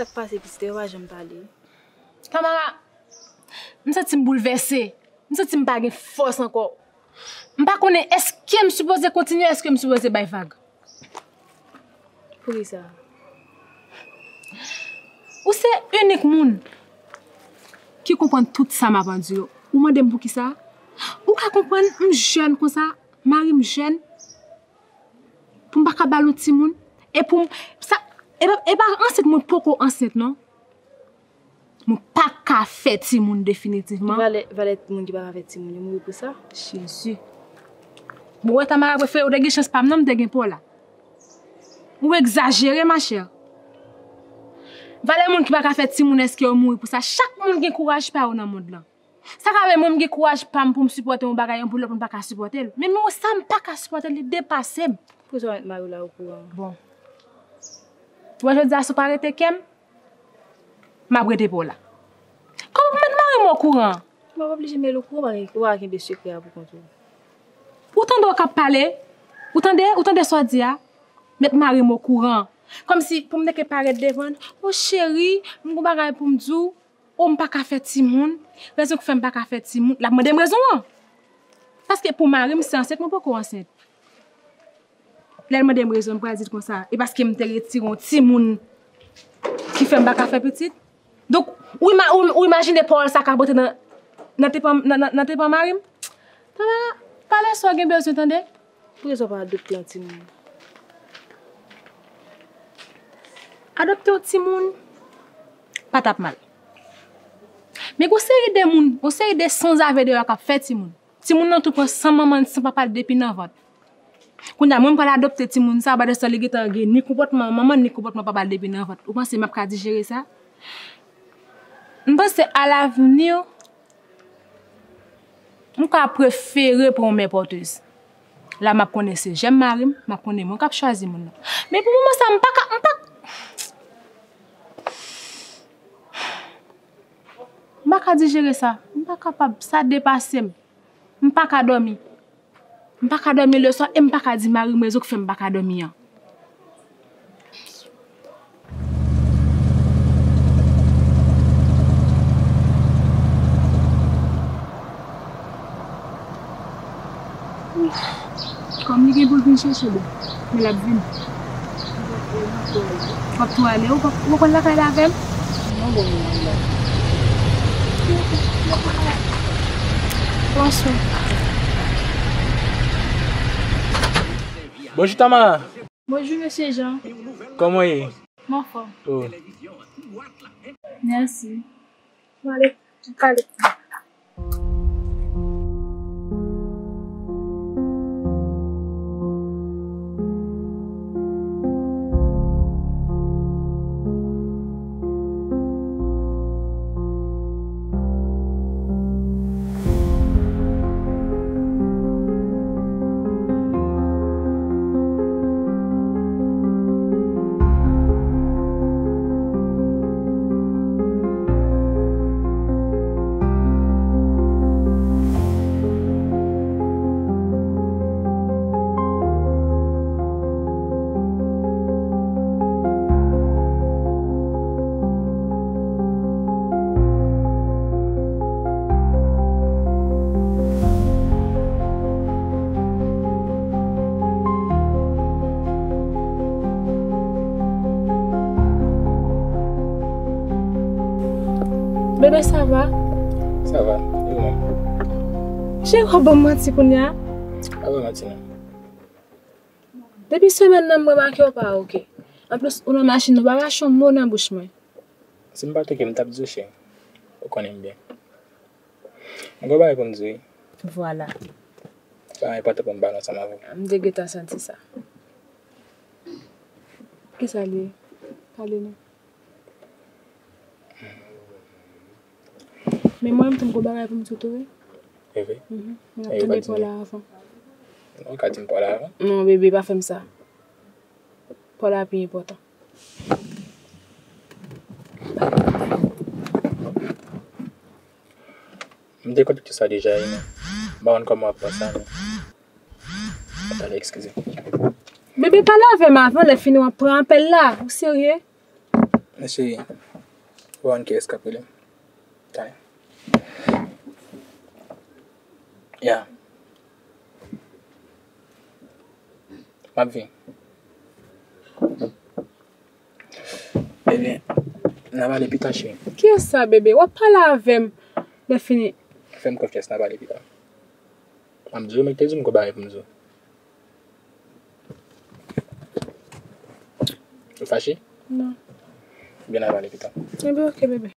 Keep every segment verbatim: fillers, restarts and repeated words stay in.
Sa k pase, pitit, yo pa janm pale. Tamara, m santi m boulvèse. M santi m pa gen fòs ankò. M pa konnen èske m sipoze kontinye, èske m sipoze bay vag. Poukisa? Ou se inik moun ki konprann tout sa m ap andire. Ou mande m poukisa? Ou ka konprann m jèn konsa, mari m jèn, pou m pa ka ba l yon timoun? E pou m, sa, e pa, e pa ansent, mwen poko ansent, non. Mwen pa ka fè timoun definitivman. Valè, valè moun ki pa ka fè timoun, yo mouri pou sa? Jezi. Bon, wè, Tamara, prefere ou te gen chans pa m nan, m te gen pa w la. Ou egzajere, machè. Valè moun ki pa ka fè timoun, èske yo mouri pou sa? Chak moun gen kouraj pa yo nan mond lan. Sa ka fè mwen m gen kouraj pa m pou m sipòte yon bagay, yon pou lòt moun pa ka sipòte l. Men, men sa m pa ka sipòte l, li depase m. Poukisa w pa met mari w la okouran? Bon. Ou wè jodi a, si w pa rete kè m, m ap rete pa w la. Kòman pou m met mari m okouran? Ou pa oblije met l okouran, ou pa, ou pa kenbe sekrè a pou kont ou. Ou tande w k ap pale? Ou tande? Ou tande sa w di a? Met mari m okouran. Kòmsi pou m te ke parèt devan l, o cheri, m gon bagay pou m di w. O, m pa ka fè timoun. Rezon k fè m pa ka fè timoun, l ap mande m rezon an. Paske pou mari m, si ansent, mwen poko ansent. Lè l mande m rezon, m pral di l konsa, e paske m te retire yon timoun ki fè m pa ka fè pitit. Donk, ou ima-, ou, ou imajine pawòl sa ka pote nan, nan tepan, nan, nan, nan tepan mari m? Pale sa w gen bezwen tande. Poukisa w pa adopte yon timoun? Adopte yon timoun pa t ap mal. Men gon seri de moun, gon seri de sanzave deyò k ap fè timoun. Timoun nan tou pran san manman l, san papa l depi nan vant. Kounye a, mwen m pral adopte timoun sa, pandan se tan li gentan gen ni konpòtman manman l, ni konpòtman papa l depi nan vant. Ou panse m ap ka dijere sa? M panse alavni, m ka prefere pran yon mè pòtez. La m ap konnen se jèm mari m, m ap konnen mwen k ap chwazi moun nan. Men pou moman sa, m pa ka, m pa, m pa ka dijere sa. M pa kapab, sa depase m. M pa ka dòmi. M pa ka dòmi leswa e m pa ka di mari m rezon k fè m pa ka dòmi an. Kòm li gen pou l vin chèche l, men l ap vini. W ap tou ale, ou p ap, ou p ap al lakay la avè m? Non, bon, mwen la. Pran swen. Bonjou, Tamara. Bonjou, mesye Jean. Kòman w ye? M anfòm. Oh. Mèsi. Mwen ale, mwen ale. Bebe, sa va? Sa va. E ou menm? Cheri, w ap ban m manti kounye a? Pa ban manti, non. Depi semèn nan, m remake w pa oke. Anplis, ou nan machin nan, ou pa mache yon mo nan bouch mwen. Si m pa t oke, m t ap di w, cheri. Ou konnen m byen. M gen yon bagay pou m di w, wi. Vwala. Sa enpòtan pou m pale ansanm avè w. M te gentan santi sa. Kisa l ye? Pale non. Men mwen, m te gen yon bagay pou m di w tou, wi. E vre? Mhm. Mwen ap tande pa w la avan. Ou ka di m pa w la avan? Non, bebe, pa fè m sa. Pa w la pi enpòtan. M te konn tout sa deja, wi, men m pa konn kòman w ap pran sa, non. Atann, eskize. Bebe, pale avè m avan, lè fini w ap pran apèl la. Ou serye? Mesye, ou pa konn kiyès k ap rele m? Talè. Ya. M ap vini. Ebyen, n a pale pita, cheri. Kiyès sa, bebe? W ap pale avè m. Lè fini. Fè m konfyans, n a pale pita. M ap di w, men te di m gon bagay pou m di w. Ou fache? Non. Ebyen, n a pale pita. Ebyen, oke, bebe.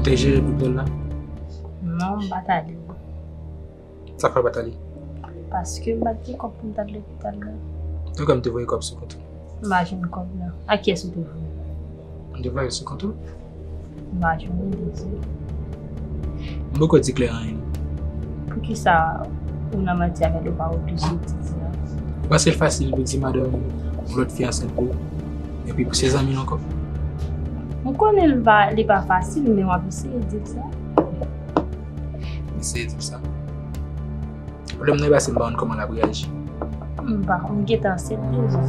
Ou te jere pou dòl la? Non, m pa t ale. Sa k fè w pa t ale? Paske m pa t gen kòb pou m t al lopital la. Ou kwè m te voye kòb sou kont ou? M pa jwenn kòb la. A kiyès ou te voye? M te voye sou kont ou? M pa jwenn li, Désiré. M poko di Claire anyen. Poukisa ou nan manti avè l, ou pa oblije di sa? Ou panse l fasil pou di madanm yon lòt fi ansent pou ou? Epi pou se zanmi l ankò? M konnen l pa, li pa fasil, men w ap eseye di l sa. Eseye di l sa. Pwoblèm nan e pase m pa konn kòman l ap reyaji. M pa konn, m gentan ansent deja.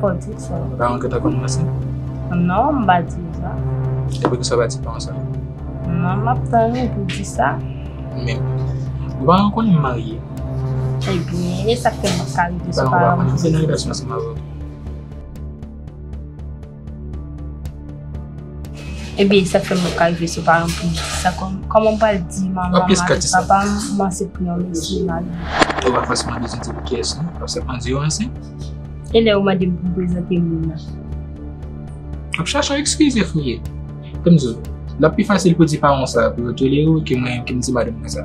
Fò w di l sa. Paran w gentan konn ou ansent? Non, m pa di l sa. E poukisa w pa di paran w sa? Non, m ap tann ou pou w di sa. Men, ou paran w konnen m marye. Ebyen, e sa k fè m pa ka rive sou paran m pou m di l? Ou konnen m te nan relasyon ansanm avè w. Ebyen, sa k fè m pa ka rive sou paran m pou m di sa. Kòm-, kòman m pral di manman m avèk papa m, m ansent pou yon mesye marye? Ou pa fòseman bezwen di pou kiyès, non? W ap senpman di yo ansent. E lè yo mande m pou m prezante moun nan? W ap chache yon eskiz, Efriye. Fè m di w, l ap pi fasil pou di paran w sa, pou yo tolere w, ke mwen menm ki m di madanm mwen sa.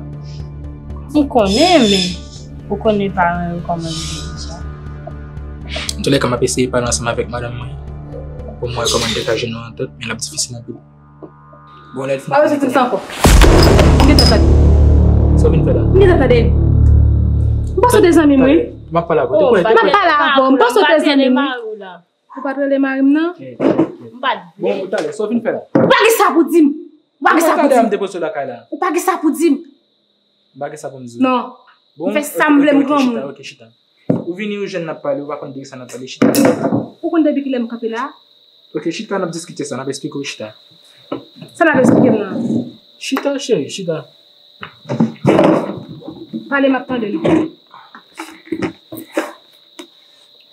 M konnen, men ou konnen paran yo kòman yo ye deja. Antouka, m ap eseye pale ansanm avèk madanm mwen pou m wè kòman n te ka jwenn yon antant, men l ap difisil anpil. Bon, lè l fin. Pa bezwen di m sa ankò. M gentan tande. Sa w vin fè la? M gentan tande. M panse w te zanmi m, wi. M ap pale avè w. M ap pale avè w. M panse w te zanmi m, wi. Ou pa t rele mari m nan? M pa t vle. Bon, talè, sa w vin fè la? Ou pa gen sa pou di m. Ou pa gen sa pou di m. Ou pa gen sa pou di m. M pa gen sa pou m di w. Non. Bon, m fè sa m vle, m granmoun. Ok, chita, ok, chita. Ou vini, ou jwenn n ap pale, ou pa konn de kisa n ap pale, chita. Ou konn depi kilè m kanpe la? Ok, chita, n ap diskite sa, n ap esplike w, chita. Sa n ap esplike m nan? Chita, cheri, chita. Pale, m ap tande nou.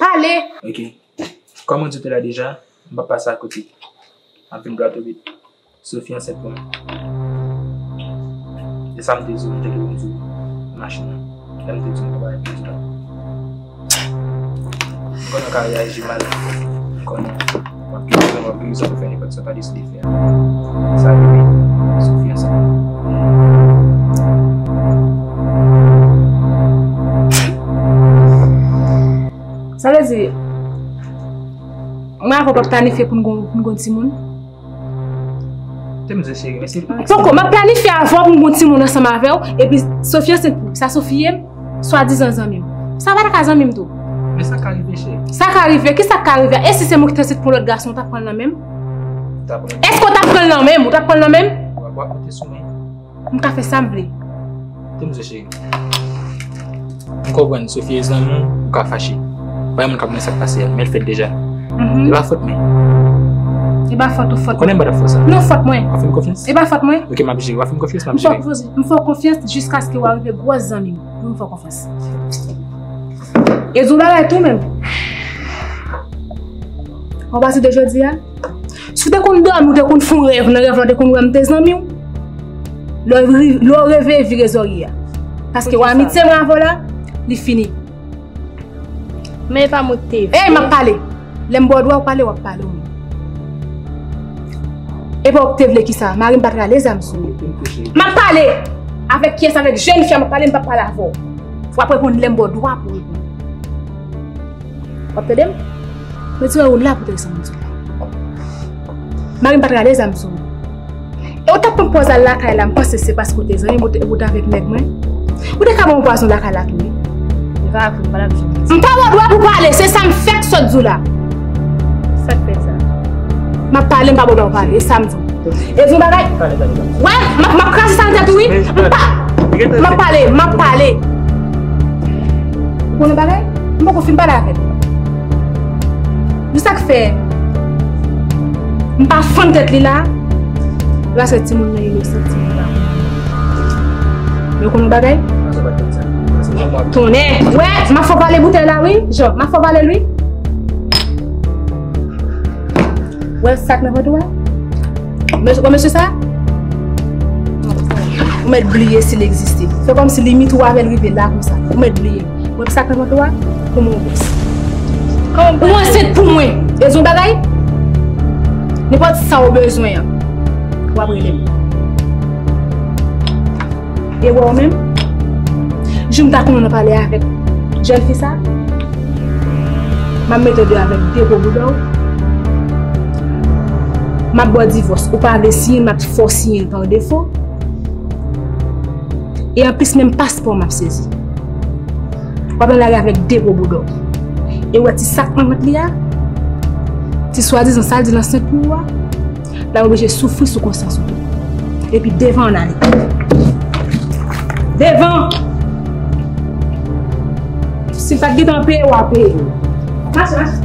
Pale! Ok. Kòm ou di w te la deja, m p ap pase akote. M ap vin dwat obit. Sophie ansent pou mwen. E sa m te di w, m te gen pou m di w machin nan. Lè m te di w m pa bay pou di w. M konnen w ka reyaji mal. M konnen w ap gen rezon, w ap gen rezon pou fè nenpòt sa w ta deside fè a. Sa rive, Sophie ansent pou mwen. Sa vle di, mwen avè w p ap planifye pou n gon, pou n gon timoun? Te m di cheri, men se pa. Poko, m ap planifye avè w pou m gon timoun ansanm avè w, epi Sophie ansent pou sa Sophie ye m, swadizan zanmi m. Sa pa ta ka zanmi m tou. Men sa ka rive, cheri. Sa ka rive, ki sa ka rive? E si se mwen ki t ansent pou lòt gason, w t ap pran l nan men m? Èske w t ap pran l nan men m? Ou t ap pran l nan men m? W ap, w ap konte sou mwen. M ka fè sa m vle. Te m di cheri. M konprann Sophie e zanmi w, ou ka fache. Pa yon moun k ap konnen sa k pase a, men l fèt deja. E pa fòt mwen. E pa fòt ou, fòt mwen. Ou konnen m pa t ap fè sa. Non, fòt mwen. W ap fè m konfyans? E pa fòt mwen. Ok, m ap jere. W ap fè m konfyans, m ap jere. M fè w konfyans jiskaske w a rive gwòs zanmi m. Wi, m fè w konfyans. E di w bagay tou menm. Apati de jodi a, si w te konn dòmi, w te konn fè yon rèv, nan rèv la w te konn wè m te zanmi w. Lè w ri-, lè w reveye, vire zòrye a. Paske w amitye mwen avè w la, li fini. Men e pa mwen ki te vle. Ey, m ap pale. Lè m ba w dwa w pale, w ap pale w menm. E pa w ki te vle kisa? Mari m pa t rale zam sou ou. M ap pale! Avèk kiyès? Avèk jèn fi a m ap pale, m p ap pale avè w. Fò w ap reponn lè m ba w dwa pou w reponn. W ap tande m? Mwen di w ou la pou te resann di w la. Mari m pa t rale zam sou ou. E ou t ap pran pòz al lakay la, m panse se paske w te zanmi m, ou te, ou te avèk nèg mwen. Ou te ka ban m pwazon lakay la tou, wi. Li pa vre, m pa t ap janm di. M pa ba w dwa pou pale, se sa m fèk sot di w la. Sa k fè sa? M ap pale, m pa ba w dwa pou pale, e sa m di w. E di yon bagay. Wè, m ap, m ap kraze sa nan tèt ou, wi. M pa, m ap pale, m ap pale. Ou konnen bagay? M poko fin pale avè l. Men sa k fè m pa fann tèt li la, se paske timoun nan inosan, timoun nan. Men ou konnen bagay? Tonnè! Wè, m ap fè w vale boutèy la, wi. Jan, m ap fè w vale l, wi. Wè sa k nan vant ou a? Mesye, wè mesye sa? Ou mèt bliye si l egziste. Fè kòmsi limit ou avè l rive la konsa. Ou mèt bliye. Wè sa k nan vant ou a? Pou mwen, bòs. Ou ansent pou mwen. E di yon bagay? Nenpòt sa ou bezwen an, w ap rele m. E wè w menm, jou m ta konnen w nan pale avèk jèn fi sa, m ap mete w deyò avèk de gwo bouda w. M ap ba w divòs. Ou pa vle siyen, m ap fè w siyen pa defo. E anplis, menm paspò w m ap sezi. W ap nan lari avèk de gwo bouda w. E w wè ti sa k nan vant li a? Ti swadizan sa l di l ansent pou ou a? L ap oblije soufri sou konsyans ou tou. Epi devan ann ale. Devan! Si l pa t gentan peye, w a peye. Mache, mache.